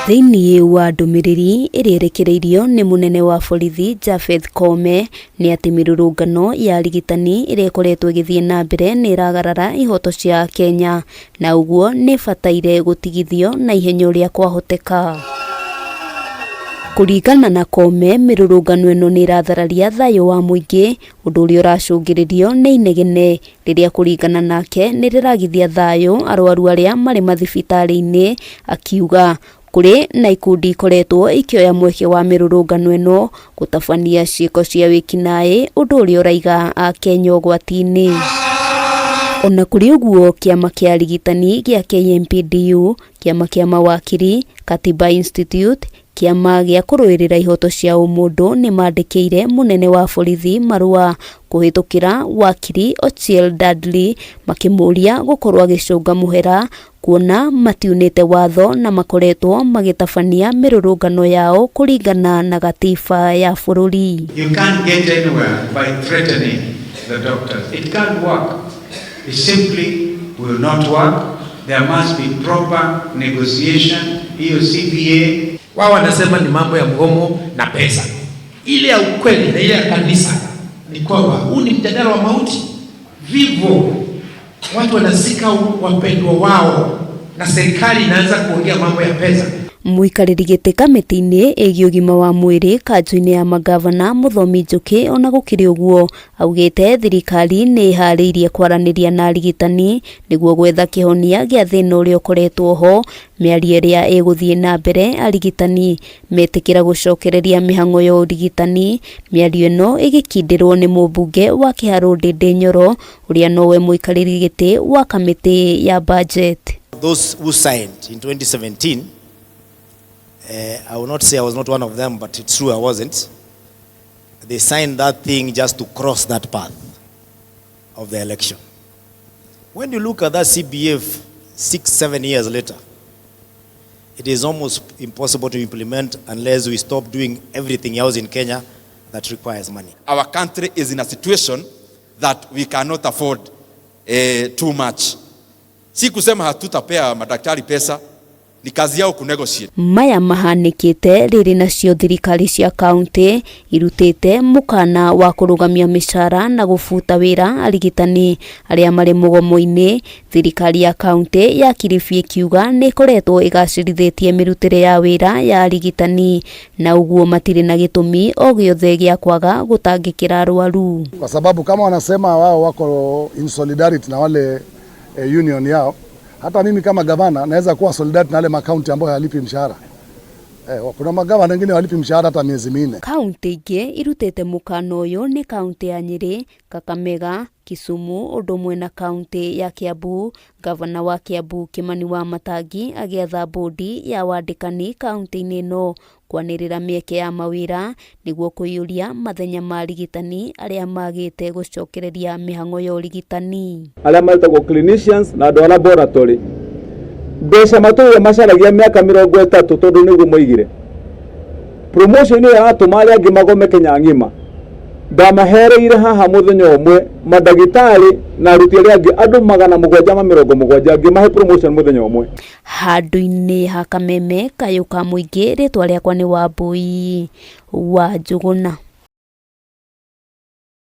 Thĩinĩ wa ndũmĩrĩri ĩrĩa ĩrekereirio nĩ mũnene wa borithi Japheth Koome nĩ atĩ mĩrũrũngano ya arigitani ĩrĩa ĩkoretwo ĩgĩthiĩ na mbere nĩ ĩragarara ihoto cia Akenya na ũguo nĩ ĩbataire gũtigithio na ihenya ũrĩa kwahoteka. Kũringana na Koome, mĩrũrũngano ĩno nĩ ĩrathararia thayũ wa mũingĩ, ũndũ ũrĩa ũracũngĩrĩrio nĩ inegene rĩrĩa kũringana nake nĩ rĩragithia thayũ arwaru arĩa marĩ mathibitarĩ-inĩ, akiuga kũrĩ na ikundi ikoretwo ikĩoya mweke wa mĩrũrũngano ĩno gũtabania ciĩko cia wĩkinaĩ ũndũ ũrĩa ũraiga Akenya ũgwati-inĩ. Ona kũrĩ ũguo, kĩama kĩa arigitani gĩa KMPDU, kĩama kĩa mawakiri, Katiba Institute, Kĩama gĩa kũrũĩrĩra ihoto cia ũmũndũ nĩ mandĩkĩire mũnene wa borithi marũa kũhĩtũkĩra wakiri Ochiel Dudley makĩmũria gũkorwo agĩcũnga mũhera kuona matiunĩte watho na makoretwo magĩtabania mĩrũrũngano yao kũringana na gatiba ya bũrũri. You can't get anywhere by threatening the doctors. It can't work. It simply will not work. There must be proper negotiation. Hiyo CBA. Wao wanasema ni mambo ya mgomo na pesa. Ile ya ukweli na ile ya kanisa ni kwamba huu ni mjadala wa mauti. Vivyo watu wanazika wapendwa wao na serikali inaanza kuongea mambo ya pesa. Mũikarĩri gĩtĩ kamĩtĩ-inĩ ĩgiĩ ũgima wa mwĩrĩ kanjũ-inĩ ya mangavana Mũthomi Njũkĩ ona gũkĩrĩ ũguo augĩte thirikari nĩ ĩharĩirie kwaranĩria na arigitani nĩguo gwetha kĩhonia gĩa thĩna ũrĩa ũkoretwo ho. Mĩario ĩrĩa ĩgũthiĩ na mbere arigitani metĩkĩra gũcokereria mĩhang'o ya ũrigitani. Mĩario ĩno ĩgĩkindĩrwo nĩ mũmbunge wa Kĩharũ Ndĩndĩ Nyoro ũrĩa nowe mũikarĩri gĩtĩ wa kamĩtĩ ya budget. Those who signed in 2017, I will not say I was not one of them, but it's true I wasn't. They signed that thing just to cross that path of the election. When you look at that CBF 6, 7 years later, it is almost impossible to implement unless we stop doing everything else in Kenya that requires money. Our country is in a situation that we cannot afford too much. Si kusema hatutapea madaktari pesa, ni kazi yao kunegotiate. Maya mahanĩkĩte rĩrĩ nacio thirikari cia kaunti irutĩte mũkana wa kũrũgamia mĩcara na gũbuta wĩra arigitani arĩa marĩ mũgomo-inĩ. Thirikari ya kaunti ya Kilifi ĩkiuga nĩ ĩkoretwo ĩgacĩrithĩtie mĩrutĩre ya wĩra ya arigitani na ũguo matirĩ na gĩtũmi o gĩothe gĩa kwaga gũtangĩkĩra arwaru. Kwa sababu kama wanasema wao wako in solidarity na wale union yao, hata mimi kama gavana naweza kuwa solidarity na wale makaunti ambayo hayalipi mshahara. Kuna magavana wengine walipi mshahara hata miezi 4. Kaunti ingĩ irutĩte mũkana ũyũ nĩ kaunti ya Nyĩrĩ, Kakamega, Kisumu ũndũ ũmwe na kaunti ya Kiambu. Gavana wa Kiambu Kimani Wamatangi agĩatha bodi ya wandĩkani kaunti-inĩ ĩno kwanĩrĩra mĩeke ya mawĩra nĩguo kũiyũria mathenya ma arigitani arĩa magĩte gũcokereria mĩhang'o ya ũrigitani. Arĩa metagwo clinicians na andũ a laboratory, mbeca matũire macaragia mĩaka 30, tondũ nĩguo moigire promotion ĩyo yaratũma arĩa angĩ magome Kenya ng'ima. Ndamahereire haha mũthenya ũmwe mandagĩtarĩ na aruti arĩa angĩ andũ 770, ngĩmahe promotion mũthenya ũmwe. Handũ-inĩ ha kameme kayũ ka mũingĩ, rĩtwa rĩakwa nĩ Wambui wa Njũgũna.